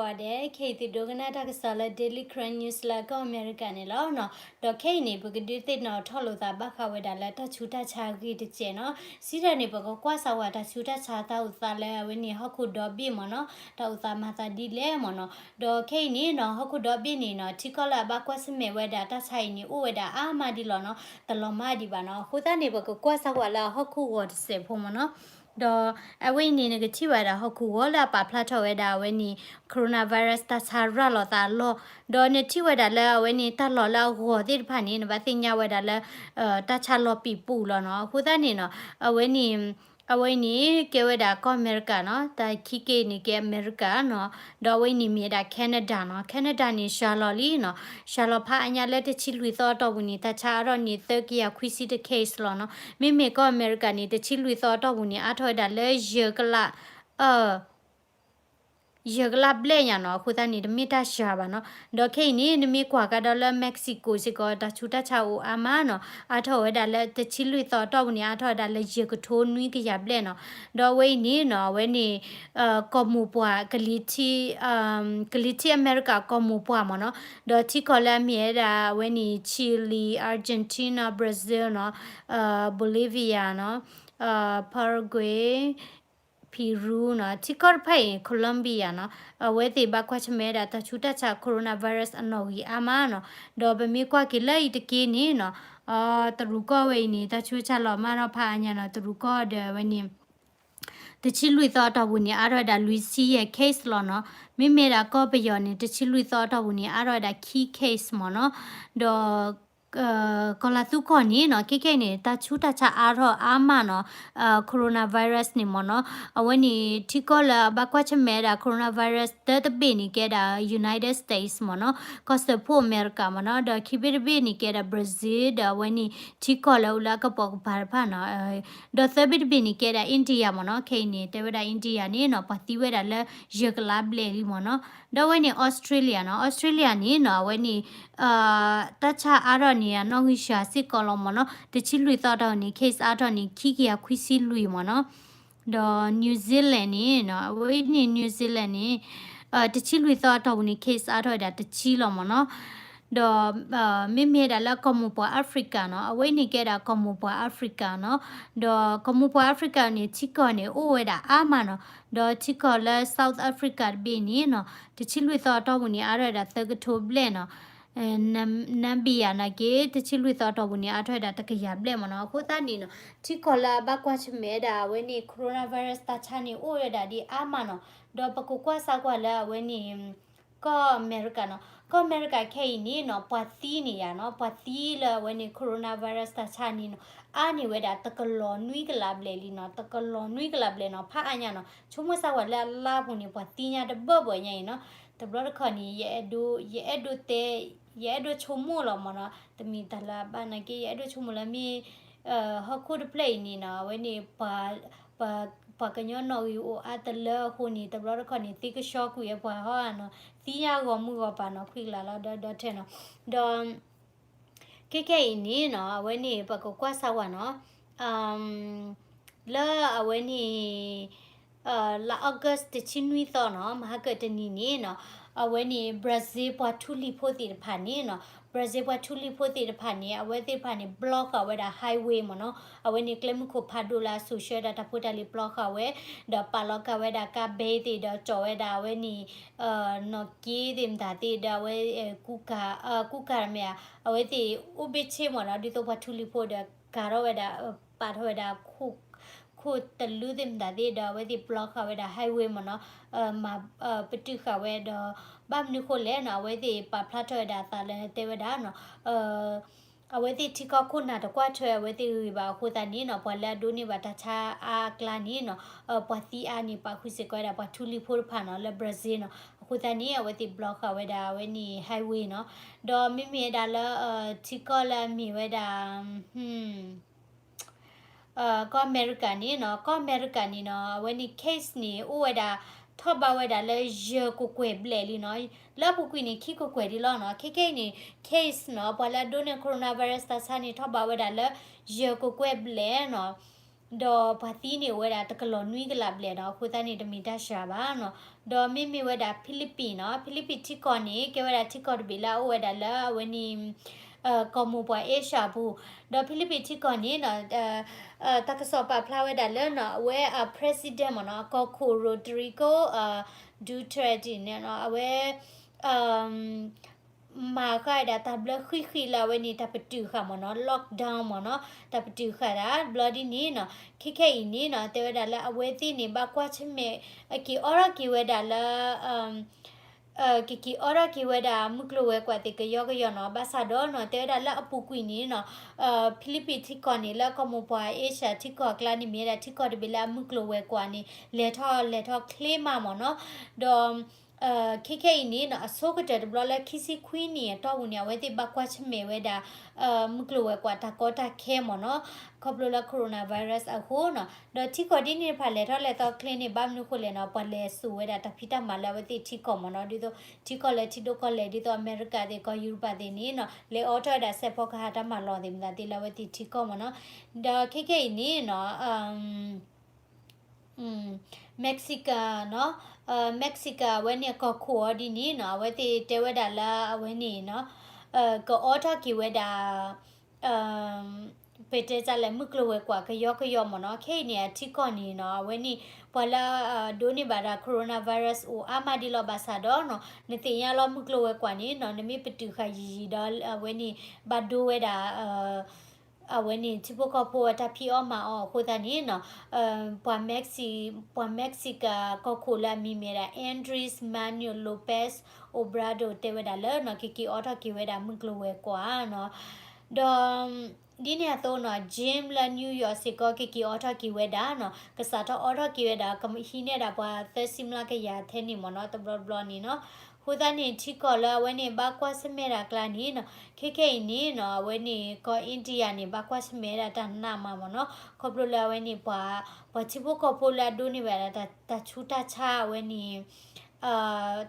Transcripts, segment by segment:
ကိးဂၤဒဲး, ခဲအံၤသုဒိကနၣ်တၢ်ကစီၣ်လၢ Daily Karen News လၢကီၢ်အမဲရကၤန့ၣ်လီၤနီၤ. ဒီးခဲအံၤန့ၣ် ပကဒုးသ့ၣ်နီၣ်ထီၣ်လိာ်သးဘၣ်ဃးဝဲဒၣ်လၢတၢ်ဆူးတၢ်ဆါအဂ့ၢ်တစဲးနီၤ. စံးတၢ်န့ၣ် ပကကွၢ်စးဝဲတၢ်ဆူးတၢ်ဆါတၢ်အိၣ်သးလၢအဝဲန့ၣ်ဟီၣ်ခိၣ်ဒီဘ့ၣ်မ့ၢ်နီၤ, တၢ်အိၣ်သးမၤသးဒ်လဲၣ်မ့ၢ်နီၤ. ဒီးခဲအံၤန့ၣ်နီၤ ဟီၣ်ခိၣ်ဒီဘ့ၣ်န့ၣ်နီၤ ထံကီၢ်လၢအဘၣ်ကွၢ်ဆၢၣ်မဲာ်ဝဲဒၣ်တၢ်ဆါအံၤန့ၣ် အိၣ်ဝဲဒၣ်အါမးဒံးလီၤနီၤ, တလီၤမၢ်ဒံးဘၣ်နီၤ. အဃိသတးန့ၣ် ပကကွၢ်စးဝဲလၢအဟီၣ်ခိၣ်ဂီၤတစဲးဖိမ့ၢ်နီၤ. ဒီးအဝဲအံၤန့ၣ် နကထံၣ်ဝဲဒၣ်ဟီၣ်ခိၣ်ဂီၤလၢအပာ်ဖျါထီၣ်ဝဲဒၣ်အဝဲန့ၣ် coronavirus တၢ်ဆါရၤလီၤသးအလီၢ်, ဒီးနထံၣ်ဝဲဒၣ်လၢအဝဲန့ၣ် တၢ်လီၢ်လၢအဂီၤသ့ၣ်တဖၣ်န့ၣ် နဘၣ်သ့ၣ်ညါဝဲဒၣ်လၢ တၢ်ဆါလီၤပံာ်ပူၤလီၤနီၤ. အဃိသတးန့ၣ်နီၤ အဝဲန့ၣ် အဝဲအံၤန့ၣ် ကဲဝဲဒၣ်ကီၢ်အမဲရကၤနီၤ, တၢ်ခံက့န့ၣ်ကဲအမဲရကၤနီၤ, ဒီးအဝဲအံၤန့ၣ်မ့ၢ်ဝဲဒၣ် Canada နီၤ. Canada န့ၣ် စှၤလီၤလံနီၤ, စှၤလီၤဖးအါညါလၢတဆံလွံၢ်သီအတီၢ်ပူၤန့ၣ် တၢ်ဆါအါထီၣ်န့ၣ် သၢကယၤခွံဆံတ case လီၤနီၤ. မ့မ့ၢ်ကီၢ်အမဲရကၤန့ၣ် တဆံလွံၢ်သီအတီၢ်ပူၤန့ၣ် အါထီၣ်ဝဲဒၣ်လၢယဲၢ်ကလး ယဲၢ်ကလးဘျဲၣ်ညါနီၤ. အဃိသတးန့ၣ် တမ့ၢ်တၢ်စှၤဘၣ်နီၤ. ဒီးခဲအံၤန့ၣ် နမ့ၢ်ကွၢ်ကဒီးလၢ Mexico စ့ၢ်ကီး တၢ်ဆူးတၢ်ဆါအိၣ်အါမးနီၤ, အါထီၣ်ဝဲဒၣ်လၢတဆံလွံၢ်သီအတီၢ်ပူၤန့ၣ် အါထီၣ်ဝဲဒၣ်လၢယဲၢ်ကထိနွံကယၤဘျဲၣ်နီၤ. ဒီးအဝဲအံၤန့ၣ်နီၤ အဝဲန့ၣ် ကီၢ်မိၢ်ပှၢ် ကလံၤထံး ကလံၤထံးအမဲရကၤကီၢ်မိၢ်ပှၢ်မ့ၢ်နီၤ, ဒီးထံကီၢ်လၢအမ့ၢ်ဝဲဒၣ်အဝဲန့ၣ် Chile, Argentina, Brazil နီၤ, Bolivia နီၤ, Paraguay, Peru နီၤ, ထံကီၢ်တဖၣ်အံၤ Colombia နီၤ, အဝဲသ့ၣ်ဘၣ်ကွၢ်ဆၢၣ်မဲာ်ဝဲဒၣ်တၢ်ဆူးတၢ်ဆါ coronavirus အနီၣ်ဂံၢ်အါမးနီၤ. ဒီးပမ့ၢ်ကွၢ်က့ၤလၢအံၤတက့န့ၣ်နီၤ တရူးကီၢ်ဝဲအံၤန့ၣ် တၢ်ဆူးတၢ်ဆါလီၤမၢ်ထီၣ်ဖးအါညါနီၤ, တရူးကီၢ်ဒီးအဝဲန့ၣ် တဆံလွံၢ်သီအတီၢ်ပူၤန့ၣ် အါထီၣ်ဝဲဒၣ်လွံၢ်ဆံယဲၢ် case လီၤနီၤ. မ့မ့ၢ်ဒၣ်ကီၢ်ပယီၤန့ၣ် တဆံလွံၢ်သီအတီၢ်ပူၤန့ၣ် အါထီၣ်ဝဲဒၣ်ခံ case မ့ၢ်နီၤ. ဒီး ကီၤလၤသူကီၢ်န့ၣ်နီၤ ခဲခဲအံၤန့ၣ် တၢ်ဆူးတၢ်ဆါအါထီၣ်အါမးနီၤ, coronavirus န့ၣ်မ့ၢ်နီၤ. အဝဲန့ၣ် ထံကီၢ်လၢအဘၣ်ကွၢ်ဆၢၣ်မဲာ်ဝဲဒၣ် coronavirus တၢတဘ့ၣ်န့ၣ်ကဲဒၣ် United States မ့ၢ်နီၤ, ကီၢ်စၢဖှိၣ်အမဲရကၤမ့ၢ်နီၤ. ဒီးခံဘ့ၣ်တဘ့ၣ်န့ၣ်ကဲဒၣ် Brazil ဒီးအဝဲန့ၣ် ထံကီၢ်လၢအိၣ်လၢအကပိာ်ကပၤတဖၣ်နီၤ. ဒီးသၢဘ့ၣ်တဘ့ၣ်န့ၣ်ကဲဒၣ် India မ့ၢ်နီၤ. ခဲအံၤန့ၣ် တဲဝဲဒၣ် India န့ၣ်နီၤ ပှၤသံဝဲဒၣ်လၢယဲၢ်ကလးဘျဲၣ်လံမ့ၢ်နီၤ. ဒီးအဝဲန့ၣ် Australia နီၤ, Australia န့ၣ်နီၤ အဝဲန့ၣ် တၢ်ဆါအါထီၣ်န့ၣ် အနီၣ်ဂံၢ်စှၤစ့ၢ်ကီးလီၤမ့ၢ်နီၤ. တဆံလွံၢ်သီအတီၢ်န့ၣ် case အါထီၣ်န့ၣ် ခံကယၤခွံဆံလွံၢ်မ့ၢ်နီၤ. ဒီး New Zealand န့ၣ်နီၤ, အဝဲန့ၣ် New Zealand န့ၣ် တဆံလွံၢ်သီအတီၢ်ပူၤန့ၣ် case အါထီၣ်ဝဲဒၣ်တဆံလီၤမ့ၢ်နီၤ. ဒီး မ့မ့ၢ်ဒၣ်လၢကီၢ်မိၢ်ပှၢ် Africa နီၤ, အဝဲန့ၣ်ကဲဒၣ်ကီၢ်မိၢ်ပှၢ် Africa နီၤ. ဒီးကီၢ်မိၢ်ပှၢ် Africa န့ၣ် ထံကီၢ်န့ၣ် အိၣ်ဝဲဒၣ်အါမးနီၤ. ဒီးထံကီၢ်လၢ South Africa တဘ့ၣ်န့ၣ်နီၤ, တဆံလွံၢ်သီအတီၢ်ပူၤန့ၣ် အါထီၣ်ဝဲဒၣ်သၢကထိဘျဲၣ်နီၤ. Namibia နာ်က့ တဆံလွံၢ်သီအတီၢ်ပူၤန့ၣ် အါထီၣ်ဝဲဒၣ်တကယၤဘျဲၣ်မ့ၢ်နီၤ. အဃိသတးန့ၣ်နီၤ, ထံကီၢ်လၢအဘၣ်ကွၢ်ဆၢၣ်မဲာ်ဝဲဒၣ် အဝဲန့ၣ် coronavirus တၢ်ဆါန့ၣ် အိၣ်ဝဲဒၣ်ဒ်အါမးနီၤ. ဒီးပကကွၢ်စၢ်ကွၢ်လၢအဝဲန့ၣ် ကီၢ်အမဲရကၤနီၤ, ကီၢ်အမဲရကၤခဲအံၤန့ၣ်နီၤ, ပှၤသံန့ၣ်ယါနီၤ, ပှၤသံလၢအဝဲန့ၣ် coronavirus တၢ်ဆါန့ၣ်နီၤ, အါန့ၢ်ဝဲဒၣ်တကလီၤနွံကလးဘျဲၣ်လံနီၤ, တကလီၤနွံကလးဘျဲၣ်နီၤ. ဖးအါညါနီၤ, ဆိကမိၣ်စၢ်ဝဲလၢအလါပူၤန့ၣ် ပှၤသံညါတဘၢၣ်ဘၢၣ်ညါအံၤနီၤ. တဘျီတခီၣ်န့ၣ် ယအဲၣ်ဒိး ယအဲၣ်ဒိးတဲ ယအဲၣ်ဒိးဆိကမိၣ်လီၤမ့ၢ်နီၤ, တမ့ၢ်တၢ်လၢအဘၣ်နာ်က့ ယအဲၣ်ဒိးဆိကမိၣ်လၢမ့ၢ် ဟီၣ်ခိၣ်တဖျၢၣ်အံၤန့ၣ်နီၤ, အဝဲန့ၣ် ပှၤ ပှၤကညီနီၣ်ဂံၢ်အိၣ်အါတလၢအဃိန့ၣ် တဘျီတခီၣ်န့ၣ် သ့ကဆှီကွံာ်အပှၤဟီဧါနီၤ, သံညါဂီၤမုၢ်ဂီၤပၤနီၤ, ခွံကလးလီၤဒီးဒီထဲနီၤ. ဒီး ခဲခဲအံၤန့ၣ်နီၤ, အဝဲန့ၣ် ပကကွၢ်စၢ်ဝဲနီၤ, လၢအဝဲန့ၣ် လါ August တဆံနွံသီနီၤ, မဟါကတနံၤန့ၣ်နီၤ, အဝဲန့ၣ် Brazil ပှၤထူလံၤဖိသ့ၣ်တဖၣ်န့ၣ်နီၤ, Brazil ပှၤထူလံၤဖိသ့ၣ်တဖၣ်န့ၣ် အဝဲသ့ၣ်တဖၣ်န့ၣ် block ဃာ်ဝဲဒၣ် highway မ့ၢ်နီၤ, အဝဲန့ၣ် ကျဲမုၢ်ခိၣ်ဖးဒိၣ်လၢအစိာ်ဆှၢဒၣ်တၢ်ဖိတၢ်လံၤ block ဃာ်ဝဲ, ဒီးပာ်လီၤကါဝဲဒၣ်ကါဘ့သ့ၣ် ဒီးကၠီၣ်ဝဲဒၣ်အဝဲန့ၣ် နီၣ်က့သ့ၣ်မတၤသ့ၣ် ဒီးအဝဲ ကူကၤ ကူကၤမ့ၢ်ဧါ, အဝဲသ့ၣ်အိၣ်ဘ့ၣ်ဆ့မ့ၢ်နီၤ, ဒ်သိးပှၤထူလံၤဖိဒီးကၤထီၣ်ဝဲဒၣ် ပာ်ထီၣ်ဝဲဒၣ် ခိၣ်တလုသ့ၣ်မတၤသ့ၣ် ဒီးအဝဲသ့ၣ် block ဃာ်ဝဲဒၣ် highway မ့ၢ်နီၤ, မၤပတုာ်ဃာ်ဝဲဒီး ဘၣ်မနုၤဃိလဲၣ်နီၤ, အဝဲသ့ၣ်ပာ်ဖျါထီၣ်ဝဲဒၣ်အသးလၢတဲဝဲဒၣ်နီၤ, အဝဲသ့ၣ်ထံကီၢ်ခိၣ်နၢ်တကွၢ်ထွဲအဝဲသ့ၣ်ဂ့ၤဘၣ်အဃိသတးန့ၣ်နီၤ, ပှၤလၢအဒိးန့ၢ်ဘၣ်တၢ်ဆါအါအကျါန့ၣ်နီၤ, ပှၤသံအါန့ၣ် ပာ်ဃုာ်စ့ၢ်ကီးဝဲဒၣ်ပှၤထူလံၤဖိတဖၣ်နီၤ လၢ Brazil နီၤ, အဃိသတးန့ၣ် အဝဲသ့ၣ် block ဃာ်ဝဲဒၣ်အဝဲန့ၣ် highway နီၤ, ဒီးမ့မ့ၢ်ဝဲဒၣ်လၢ ထံကီၢ်လၢအမ့ၢ်ဝဲဒၣ် ကီၢ်အမဲရကၤန့ၣ်နီၤ, ကီၢ်အမဲရကၤန့ၣ်နီၤ, အဝဲန့ၣ် case န့ၣ် အိၣ်ဝဲဒၣ် ထီၣ်ဘးဝဲဒၣ်လၢယဲၢ်ကကွဲၢ်ဘျဲၣ်လံနီၤ, လၢအပူၤကွံာ်န့ၣ် ခံကကွဲၢ်ဒံးလီၤနီၤ, ခဲခဲအံၤန့ၣ် case နီၤ, ပှၤလၢအဒိးန့ၢ် coronavirus တၢ်ဆါန့ၣ် ထီၣ်ဘးဝဲဒၣ်လၢ ယဲၢ်ကကွဲၢ်ဘျဲၣ်နီၤ, ဒီးပှၤသံန့ၣ်အိၣ်ဝဲဒၣ်တကလီၤနွံကလးဘျဲၣ်နီၤ, အဃိသတးန့ၣ် တမ့ၢ်တၢ်စှၤဘၣ်နီၤ. ဒီးမ့မ့ၢ်ဝဲဒၣ် Philippines နီၤ, Philippines ထံကီၢ်န့ၣ် ကဲဝဲဒၣ်ထံကီၢ်တဘ့ၣ်လၢအအိၣ်ဝဲဒၣ်လၢအဝဲန့ၣ် ကီၢ်မိၢ်ပှၢ် Asia အပူၤ, ဒီး Philippines ထံကီၢ်န့ၣ်နီၤ တၢ်ကစီၣ်ပာ်ဖျါဝဲဒၣ်လၢနီၤ အဝဲအ president မ့ၢ်နီၤ ကီၢ်ခိၣ် Rodrigo Duterte န့ၣ်နီၤ အဝဲ မၤဃာ်ဝဲဒၣ်တၢ်ဘျၢဃံဃံလၢအဝဲန့ၣ် တၢ်ပတုာ်ဃာ်မ့ၢ်နီၤ lockdown မ့ၢ်နီၤ တၢ်ပတုာ်ဃာ်ဒၣ်ဘျီဒ်န့ၣ်နီၤ, ခဲခဲအံၤန့ၣ်နီၤ တဲဝဲဒၣ်လၢအဝဲသ့ၣ်န့ၣ် ဘၣ်ကွၢ်ဆၢၣ်မဲာ် က့ၤအိးထီၣ်က့ၤဝဲဒၣ်လၢ က့ၤက့ၤအိးထီၣ်က့ၤဝဲဒၣ်မုၢ်ကျိၤဝဲၤကွာ်သ့ၣ်ကယီကယီနီၤ, ဘၣ်ဆၣ်ဒီးနီၤ တဲဝဲဒၣ်လၢအပူၤကွံာ်န့ၣ်နီၤ Philippines ထံကီၢ်န့ၣ် လၢကီၢ်မိၢ်ပှၢ် Asia ထံကီၢ်အကျါန့ၣ် မ့ၢ်ဝဲဒၣ်ထံကီၢ်တဘ့ၣ်လၢအမုၢ်ကျိၤဝဲၤကွာ်န့ၣ် လဲၤထီၣ်လဲၤထီၣ်ချ့မးမ့ၢ်နီၤ, ဒီး ခဲခဲအံၤန့ၣ်နီၤ အဆိကတၢၢ်တဘျီလၢခံဆံခွံနံၣ်အတီၢ်ပူၤန့ၣ် အဝဲသ့ၣ်ဘၣ်ကွၢ်ဆၢၣ်မဲာ်ဝဲဒၣ် မုၢ်ကျိၤဝဲၤကွာ်တၢ်ကီတၢ်ခဲမ့ၢ်နီၤ, ခီဖျိလၢ coronavirus အဃိနီၤ, ဒီးထံကီၢ်ဒ်န့ၣ်တဖၣ်လဲၤထီၣ်လဲၤထီၣ်ချ့န့ၣ် ဘၣ်မနုၤဃိလဲၣ်နီၤ ပှၤလဲၤစိာ်ဝဲဒၣ်တၢ်ဖံးတၢ်မၤလၢအဝဲသ့ၣ်ထံကီၢ်မ့ၢ်နီၤ, ဒ်သိးထံကီၢ်လၢထံဒိၣ်ကီၢ်လဲၢ် ဒ်သိးအမဲရကၤသ့ၣ် ကီၢ်ယူရပၤသ့ၣ်န့ၣ်နီၤ လဲၤအိးထီၣ်ဝဲဒၣ်စဲးဖီကဟၣ်တၢ်မၤလီၢ်သ့ၣ်မတၤသ့ၣ်လၢအဝဲသ့ၣ်ထံကီၢ်မ့ၢ်နီၤ, ဒီးခဲခဲအံၤန့ၣ်နီၤ Mexico နီၤ, Mexico အဝဲန့ၣ်အကီၢ်ခိၣ်အီၤဒ်န့ၣ်နီၤ အဝဲသ့ၣ်တဲဝဲဒၣ်လၢအဝဲန့ၣ်နီၤ ကအိးထီၣ်က့ၤဝဲဒၣ် ပတဲတၢ်လဲၣ်မုၢ်ကျိၤဝဲၤကွာ်ကယီကယီမ့ၢ်နီၤ, ခဲအံၤန့ၣ် အထံကီၢ်န့ၣ်နီၤ အဝဲန့ၣ် ပှၤလၢအဒိးန့ၢ်ဘၣ်ဒၣ် coronavirus အိၣ်အါမးဒ်လီၤဘၣ်ဆၣ်ဒီးနီၤ နသ့ၣ်ညါလီၤမုၢ်ကျိၤဝဲၤကွာ်န့ၣ်နီၤ နမ့ၢ်ပတုာ်ဃာ်ယံာ်ယံာ်ဒီးအဝဲန့ၣ် ဘၣ်ဒိဝဲဒၣ် အဝဲန့ၣ် ထံဖိကီၢ်ဖိအတၢ်ဖံးအီၣ်မၤအီၣ်အဃိသတးန့ၣ်နီၤ ပှၤ Mex- ပှၤ Mexico ကီၢ်ခိၣ်လၢအမံၤမ့ၢ်ဒၣ် Andres Manuel Lopez Obrador တဲဝဲဒၣ်လၢနီၤ ကက့ၤအိးထီၣ်က့ၤဝဲဒၣ်မုၢ်ကျိၤဝဲၤကွာ်နီၤ, ဒီး ဒ်န့ၣ်အသိးနီၤ gym လၢ New York စ့ၢ်ကီး ကက့ၤအိးထီၣ်က့ၤဝဲဒၣ်နီၤ ကစးထီၣ်အိးထီၣ်က့ၤဝဲဒၣ် ကဟံးန့ၢ်ဒၣ်ပှၤသၢဆံမျးကယၤထဲန့ၣ်မ့ၢ်နီၤ တဘျီတဘျီန့ၣ်နီၤ, အဃိသတးန့ၣ် ထံကီၢ်လၢအဝဲန့ၣ် ဘၣ်ကွၢ်ဆၢၣ်မဲာ်တၢ်ကျါန့ၣ်နီၤ ခဲခဲအံၤန့ၣ်နီၤ အဝဲန့ၣ် ကီၢ် India န့ၣ် ဘၣ်ကွၢ်ဆၢၣ်မဲာ်ဝဲဒၣ်တၢ်နးမးမ့ၢ်နီၤ, ခီဖျိလၢအဝဲန့ၣ် ပှၤ ပှၤထံဖိကီၢ်ဖိလၢအဒိးန့ၢ်ဘၣ်ဒၣ်တၢ်ဆူးတၢ်ဆါအဝဲန့ၣ်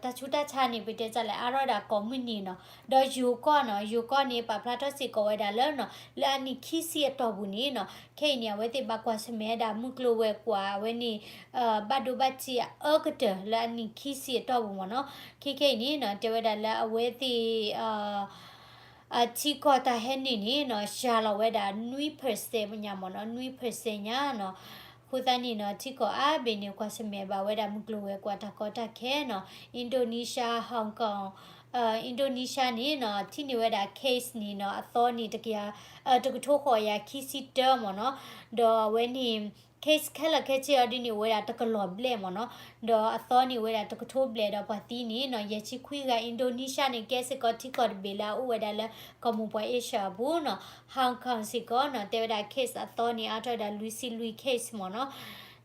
တၢ်ဆူးတၢ်ဆါန့ၣ် ပတဲတၢ်လဲၣ် အါထီၣ်ဝဲဒၣ်ကိးမုၢ်နံၤနီၤ, ဒီးယိၤကီၢ်နီၤ ယိၤကီၢ်န့ၣ် ပာ်ဖျါထီၣ်စ့ၢ်ကီးဝဲဒၣ်လၢနီၤ လၢအနံၣ်ခံဆံအတီၢ်ပူၤန့ၣ်နီၤ ခဲအံၤန့ၣ် အဝဲသ့ၣ်ဘၣ်ကွၢ်ဆၢၣ်မဲာ်ဝဲဒၣ်မုၢ်ကျိၤဝဲၤကွာ်အဝဲန့ၣ် ဘၣ်ဒိဘၣ်ထံးအအၢကတၢၢ်လၢအနံၣ်ခံဆံအတီၢ်ပူၤမ့ၢ်နီၤ, ခဲခဲအံၤန့ၣ်နီၤ တဲဝဲဒၣ်လၢအဝဲသ့ၣ် အထံကီၢ်တၢ်ဟဲနုာ်န့ၣ်နီၤ စှၤလီၤဝဲဒၣ်နွံ percent ညါမ့ၢ်နီၤ နွံ percent ညါနီၤ, အဃိသတးန့ၣ်နီၤ ထံကီၢ်အါဘ့ၣ်န့ၣ် ကွၢ်ဆၢၣ်မဲာ်ဘၣ်ဝဲဒၣ်မုၢ်ကျိၤဝဲၤကွာ်တၢ်ကီတၢ်ခဲနီၤ, Indonesia, Hong Kong, Indonesia န့ၣ်နီၤ ထံၣ်န့ၢ်ဝဲဒၣ် case န့ၣ်နီၤ အသီန့ၣ် တကယၤ တကထိဃိးကယၤခံဆံတၢမ့ၢ်နီၤ, ဒီးအဝဲန့ၣ် case ခဲလၢာ်ခဲဆ့အီၤဒ်န့ၣ် အိၣ်ဝဲဒၣ်တကလီၤဘျဲၣ်မ့ၢ်နီၤ, ဒီးအသီန့ၣ်အိၣ်ဝဲဒၣ်တကထိဘျဲၣ်ဒီးပှၤသံန့ၣ်နီၤ ယဲၢ်ဆံခွံဂၤ, Indonesia န့ၣ် ကဲစ့ၢ်ကီးထံကီၢ်တဘ့ၣ်လၢအအိၣ်ဝဲဒၣ်လၢ ကီၢ်မိၢ်ပှၢ် Asia အပူၤနီၤ, Hong Kong စ့ၢ်ကီးနီၤ တဲဝဲဒၣ် case အသီန့ၣ် အါထီၣ်ဝဲဒၣ်လွံၢ်ဆံလွံၢ် case မ့ၢ်နီၤ,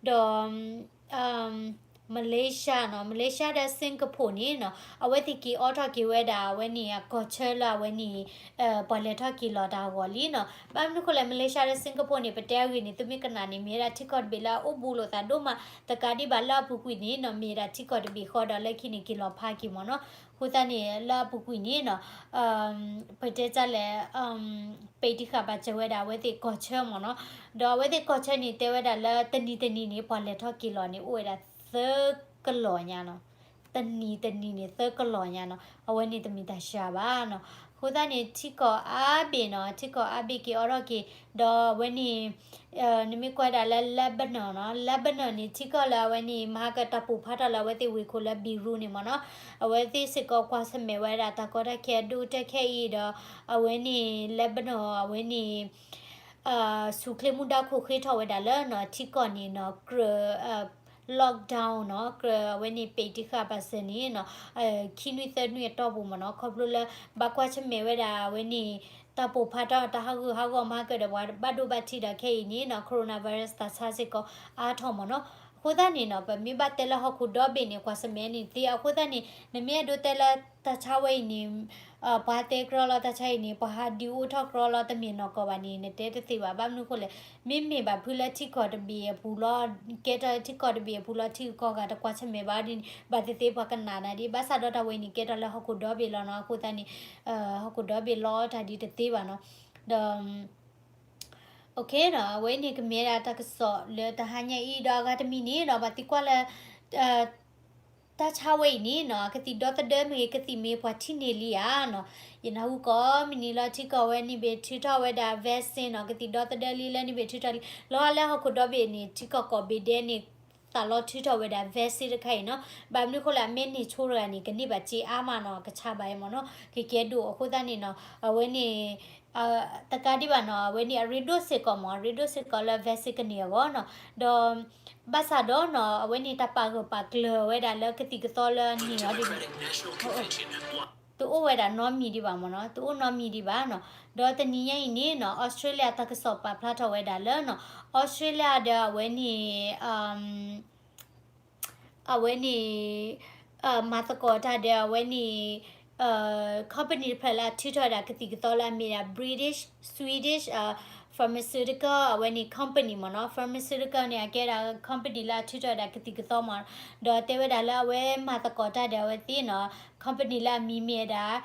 ဒီး Malaysia နီၤ, Malaysia ဒီး Singapore န့ၣ်နီၤ အဝဲသ့ၣ်က့ၤအိးထီၣ်က့ၤဝဲဒၣ်အဝဲန့ၣ် အကီၢ်ဆၢလၢအဝဲန့ၣ် ပှၤလဲၤထီၣ်က့ၤလီၤတၢ်အဂီၢ်လံနီၤ, ဘၣ်မနုၤဃိလဲၣ် Malaysia ဒီး Singapore န့ၣ် ပတဲအဂ့ၢ်န့ၣ် သုမ့ၢ်ကနၣ်န့ၣ် မ့ၢ်ဝဲဒၣ်ထံကီၢ်တဘ့ၣ်လၢအအိၣ်ဘူးလိာ်သးဒိၣ်မး, တကးဒံးဘၣ်လၢအပူၤကွံာ်န့ၣ်နီၤ မ့ၢ်ဝဲဒၣ်ထံကီၢ်တဘ့ၣ်ဃီဒီးလၢခံန့ၣ်က့ၤလီၤဖးက့ၤမ့ၢ်နီၤ, အဃိသတးန့ၣ် လၢအပူၤကွံာ်န့ၣ်နီၤ ပတဲတၢ်လဲၣ် ပံးတံၢ်ဃာ်ဘၣ်စၢၤဝဲဒၣ်အဝဲသ့ၣ်ကီၢ်ဆၢမ့ၢ်နီၤ, ဒီးအဝဲသ့ၣ်ကီၢ်ဆၢန့ၣ် တဲဝဲဒၣ်လၢတနံၤတနံၤန့ၣ် ပှၤလဲၤထီၣ်က့ၤလီၤန့ၣ် အိၣ်ဝဲဒၣ်သၢကလီၤညါနီၤ, တနံၤတနံၤန့ၣ် သၢကလီၤညါနီၤ, အဝဲန့ၣ်တမ့ၢ်တၢ်စှၤဘၣ်နီၤ, အဃိသတးန့ၣ် ထံကီၢ်အါဘ့ၣ်နီၤ ထံကီၢ်အါဘ့ၣ်က့ၤအိးထီၣ်က့ၤ, ဒီးအဝဲန့ၣ် နမ့ၢ်ကွၢ်ဒၣ်လၢ Lebanon နီၤ Lebanon န့ၣ် ထံကီၢ်လၢအဝဲန့ၣ် မၤဟါကတၢ်ပိာ်ဖးထီၣ်လၢအဝဲသ့ၣ်ဝ့ၢ်ခိၣ်လၢ Beirut န့ၣ်မ့ၢ်နီၤ, အဝဲသ့ၣ်စ့ၢ်ကီးကွၢ်ဆၢၣ်မဲာ်ဝဲဒၣ်တၢ်ကီတၢ်ခဲအဒိၣ်ကတၢၢ်ခဲအံၤဒီး အဝဲန့ၣ် Lebanon အဝဲန့ၣ် ဆူၣ်ချ့မူဒါခိၣ်ဃ့ထီၣ်ဝဲဒၣ်လၢနီၤ ထံကီၢ်န့ၣ်နီၤ ကြၢး lockdown နီၤ ကြၢးအဝဲန့ၣ် ပံးတံၢ်ဃာ်ဘၣ်စၢၤန့ၣ်နီၤ ခံနွံသၢနွံအတီၢ်ပူၤမ့ၢ်နီၤ ခီဖျိလၢ ဘၣ်ကွၢ်ဆၢၣ်မဲာ်ဝဲဒၣ်အဝဲန့ၣ် တၢ်ပိာ်ဖးထီၣ်တၢ်ဟးဂူာ်ဟးဂီၤမၤဟါကတၢၢ်ဒီးပှၤဘၣ်ဒိဘၣ်ထံးဒီးခဲအံၤန့ၣ်နီၤ coronavirus တၢ်ဆါစ့ၢ်ကီးအါထီၣ်မ့ၢ်နီၤ အဃိသတးန့ၣ်နီၤ ပမ့ၢ်ဘၣ်တဲလၢဟီၣ်ခိၣ်ဒီဘ့ၣ်န့ၣ် ကွၢ်ဆၢၣ်မဲာ်န့ၣ်သ့ အဃိသတးန့ၣ် နမ့ၢ်အဲၣ်ဒိးတဲလၢတၢ်ဆါဝဲအံၤန့ၣ် ပှၤတဲကြီလီၤတၢ်ဆါအံၤန့ၣ် ပှၤဟးဒုးအိၣ်ထီၣ်ကြီလီၤတမ့ၢ်နီၢ်ကီၢ်ဘၣ်န့ၣ် နတဲတသ့ဘၣ် ဘၣ်မနုၤဃိလဲၣ် မ့မ့ၢ်ဘၣ်ဖုလၢထံကီၢ်တဘ့ၣ်အပူၤလီၤ ကဲထီၣ်ထံကီၢ်တဘ့ၣ်အပူၤလီၤ ထံဂုၤကီၢ်ဂၤတကွၢ်ဆၢၣ်မဲာ်ဘၣ်ဒ်န့ၣ် ဘၣ်သ့ၣ်သ့ၣ်ပှၤကနၣ်နၤဒ် ဘၣ်ဆၣ်ဒီးတၢ်ဝဲအံၤန့ၣ် ကဲထီၣ်လၢဟီၣ်ခိၣ်ဒီဘ့ၣ်လီၤနီၤ အဃိသတးန့ၣ် ဟီၣ်ခိၣ်ဒီဘ့ၣ်လီၤတၢ်ဒ်တသ့ဘၣ်နီၤ ဒီး နီၤ, အဝဲန့ၣ်ကမ့ၢ်ဒၣ်တၢ်ကစီၣ်လၢတဟါညါအံၤ ဒီးအဂၤတမံၤန့ၣ်နီၤ ပှၤသံကွၢ်လၢ တၢ်ဆါဝဲအံၤန့ၣ်နီၤ ကသံၣ်ဒီသဒၢမ့ၢ်ဂ့ၤ ကသံၣ်မ့ၢ် ပှၤထံၣ်န့ၢ်လံဧါနီၤ. ယနၢ်ဟူကိးမုၢ်နံၤလီၤ ထံကီၢ်ဝဲန့ၣ်ဘ့ၣ်ထုးထီၣ်ဝဲဒၣ် vaccine နီၤ, ကသံၣ်ဒီသဒၢလံလၢန့ၣ်ဘ့ၣ်ထုးထီၣ်လံ, လီၤလၢဟီၣ်ခိၣ်ဒီဘ့ၣ်န့ၣ် ထံကီၢ်ကိးဘ့ၣ်ဒဲးန့ၣ် သးလီထုးထီၣ်ဝဲဒၣ် vaccine တခါအံၤနီၤ. ဘၣ်မနုၤအဃိလဲၣ် အမ့ၢ်န့ၢ်ဆိတဂၤန့ၣ် ကန့ၢ်ဘၣ်စ့အါမးနီၤ, ကဆါဘၣ်အံၤမ့ၢ်နီၤ, ကကဲဒိၣ်အဃိသတးန့ၣ်နီၤ အဝဲန့ၣ် တကးဒံးဘၣ်နီၤ အဝဲန့ၣ်အရ့ဒိၣ်စ့ၢ်ကီးမ့ၢ် အရ့ဒိၣ်စ့ၢ်ကီးလၢ vaccine ကန့ၢ်အဂီၢ်နီၤ, ဒီး ဘၣ်ဆၣ်ဒီးနီၤ အဝဲန့ၣ်တၢ်ပာ်ဂၢၢ်ပာ်ကျၢၤဝဲဒၣ်လၢကသံၣ်ကသီလၢန့ၢ်အီၤဒ်န့ၣ် တအိၣ်ဝဲဒၣ်နီတမံၤဒံးဘၣ်မ့ၢ်နီၤ, တအိၣ်နီတမံၤဒံးဘၣ်နီၤ. ဒီးတနံၤညါအံၤန့ၣ်နီၤ အီစထြ့လယါတၢ်ကစီၣ်ပာ်ဖျါထီၣ်ဝဲဒၣ်လၢနီၤ အီစထြ့လယါဒီးအဝဲန့ၣ် အဝဲန့ၣ် မၤသကိးတၢ်ဒီးအဝဲန့ၣ် company တဖျၢၣ်လၢအထုးထီၣ်ဝဲဒၣ်ကသံၣ်ကသီလၢအမ့ၢ်ဒၣ် British Swedish pharmaceutical အဝဲန့ၣ် company မ့ၢ်နီၤ, pharmaceutical န့ၣ် အကဲဒၣ် company လၢအထုးထီၣ်ဝဲဒၣ်ကသံၣ်ကသီမ့ၢ်, ဒီးတဲဝဲဒၣ်လၢအဝဲမၤသကိးတၢ်ဒီးအဝဲသ့ၣ်နီၤ company လၢအမံၤမ့ၢ်ဝဲဒၣ်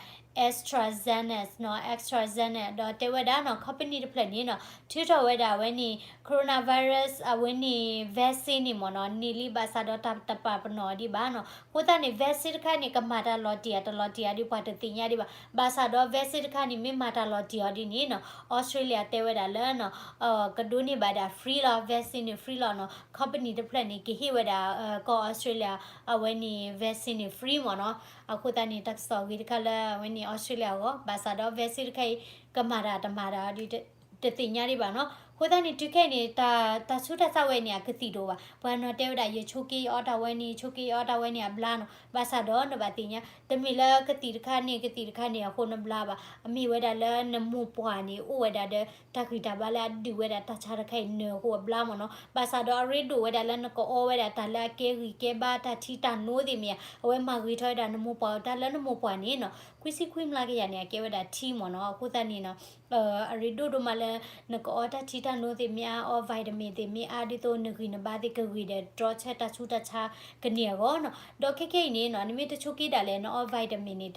AstraZeneca နီၤ, AstraZeneca ဒီးတဲဝဲဒၣ်နီၤ company တဖျၢၣ်န့ၣ်နီၤ ထုးထီၣ်ဝဲဒၣ်အဝဲန့ၣ် coronavirus အဝဲန့ၣ် vaccine န့ၣ်မ့ၢ်နီၤ န့ၢ်လံဘၣ်ဆၣ်ဒီးတၢ်တပာ်ပနီၣ်အီၤဒံးဘၣ်နီၤ. အဃိသတးန့ၣ် vaccine တခါန့ၣ် ကမၤတၢ်လီၤတံၢ်ဧါတလီၤတံၢ်ဧါဒ်ပှၤတသ့ၣ်ညါဒံးဘၣ်. ဘၣ်ဆၣ်ဒီး vaccine တခါန့ၣ် မ့ၢ်မၤတၢ်လီၤတံၢ်အီၤဒ်န့ၣ်နီၤ အီစထြ့လယါတဲဝဲဒၣ်လၢနီၤ ကဒိးန့ၢ်ဘၣ်ဒၣ် free လီၤ, vaccine န့ၣ် free လီၤနီၤ, company တဖျၢၣ်န့ၣ် ကဟ့ၣ်ဝဲဒၣ် ကီၢ်အီစထြ့လယါ အဝဲန့ၣ် vaccine န့ၣ် free မ့ၢ်နီၤ. အဃိသတးန့ၣ် တၢ်ကစီၣ်ဂ့ၤတခါလၢအဝဲန့ၣ် အီစထြ့လယါအဂီၢ်, ဘၣ်ဆၣ်ဒီး vaccine တခါအံၤ ကမၤတၢ်တမၤတၢ်ဒ် တသ့ၣ်ညါဒံးဘၣ်နီၤ. အဃိသတးန့ၣ် တုၤခဲအံၤန့ၣ် တၢ်ဆူးတၢ်ဆါဝဲန့ၣ် အကသံၣ်ဒိၣ်ဘၣ်. ပှၤနီၤတဲဝဲဒၣ် ယဆိးက့ယအီတၢ်ဝဲန့ၣ် ယဆိးက့ယအီတၢ်ဝဲန့ၣ် အဘျါနီၤ. ဘၣ်ဆၣ်ဒီးနဘၣ်သ့ၣ်ညါ တမ့ၢ်လၢကသံၣ်တခါန့ၣ် ကသံၣ်တခါန့ၣ်အဃိနဘျါဘၣ်. အမ့ၢ်ဝဲဒၣ်လၢနမိၢ်ပှၢ်န့ၣ် အိၣ်ဝဲဒၣ်ဒီး တၢ်ဂံၢ်တၢ်ဘါလၢအဒုးဝဲဒၣ်တၢ်ဆါတခါအံၤနၢၤအဃိအဘျါမ့ၢ်နီၤ. ဘၣ်ဆၣ်ဒီးအရ့ဒိၣ်ဝဲဒၣ်လၢနကအီဝဲဒၣ်တၢ်လၢအကဲဂံၢ်ကဲဘါတၢ်ထံတၢ်နိသ့ၣ်မ့ၢ်ဧါ, အဝဲမၤဂ့ၤထီၣ်ဝဲဒၣ်နမိၢ်ပှၢ်အီၤ တၢ်လၢနမိၢ်ပှၢ်န့ၣ်နီၤ ခွံဆံခွံမျးကယၤန့ၣ် အကဲဝဲဒၣ်ထံမ့ၢ်နီၤ. အဃိသတးန့ၣ်နီၤ အရ့ဒိၣ်ဒိၣ်မးလၢ နကအီတၢ်ထံတၢ်နိသ့ၣ်မ့ၢ်အါ, အီ vitamin သ့ၣ်မ့ၢ်အါ ဒ်သိးနဂံၢ်နဘါသ့ၣ်ကဂ့ၤဒီးတြီဆၢတၢ်ဆူးတၢ်ဆါကန့ၢ်အဂီၢ်နီၤ. ဒီးခဲခဲအံၤန့ၣ်နီၤ နမ့ၢ်တဆိးက့ဒၣ်လဲာ် နအီ vitamin န့ၣ်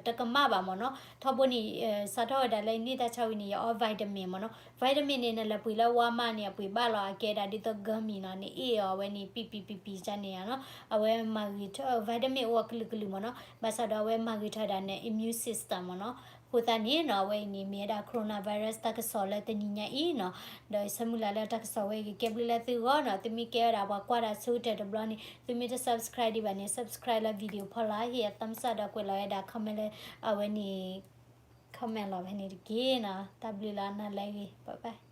တကမၣ်ဘၣ်မ့ၢ်နီၤ. ထီဘိန့ၣ် စးထီၣ်ဝဲဒၣ်လၢယန့ၢ်တၢ်ဆါဝံၤန့ၣ် ယအီ vitamin မ့ၢ်နီၤ. vitamin န့ၣ် နလဲၤပှ့ၤလၢ Walmart န့ၣ် အပှ့ၤဘၣ်လီၤ အကဲဒၣ်ဒ်သိး gummy နီၤ, နအ့ၣ်အီၤဝဲန့ၣ် ပံၤပံၤပံၤပံၤန့ၣ်နီၤ. အဝဲမၤဂ့ၤထီၣ် vitamin အိၣ်အကလုာ်ကလုာ်မ့ၢ်နီၤ. ဘၣ်ဆၣ်ဒီးအဝဲမၤဂ့ၤထီၣ်ဝဲဒၣ်န immune system မ့ၢ်နီၤ. အဃိသတးန့ၣ်နီၤ အဝဲအံၤန့ၣ် မ့ၢ်ဝဲဒၣ် coronavirus တၢ်ကစီၣ်လၢတနံၤညါအံၤနီၤ. ဒီးဆၢမုၢ်လၢ်လၢတၢ်ကစီၣ်ဝဲအံၤကကဲဘျုးလၢသုဂီၢ်နီၤ. သုမ့ၢ်ကဲဝဲဒၣ်ပှၤကွၢ်တၢ်ဆၢကတီၢ်တဘျီန့ၣ် သုမ့ၢ်တ subscribe ဒံးဘၣ်န့ၣ် subscribe လၢ video ဖီလာ် ဟ့ၣ်အ thumbs up ဒီးကွဲးလီၤဝဲဒၣ် comment လၢ အဝဲန့ၣ် comment လီၤဖဲန့ၣ်တက့ၢ်နီၤ. တၢ်ဘျုးလီၤ နၤလၢအဂ့ၤ bye bye.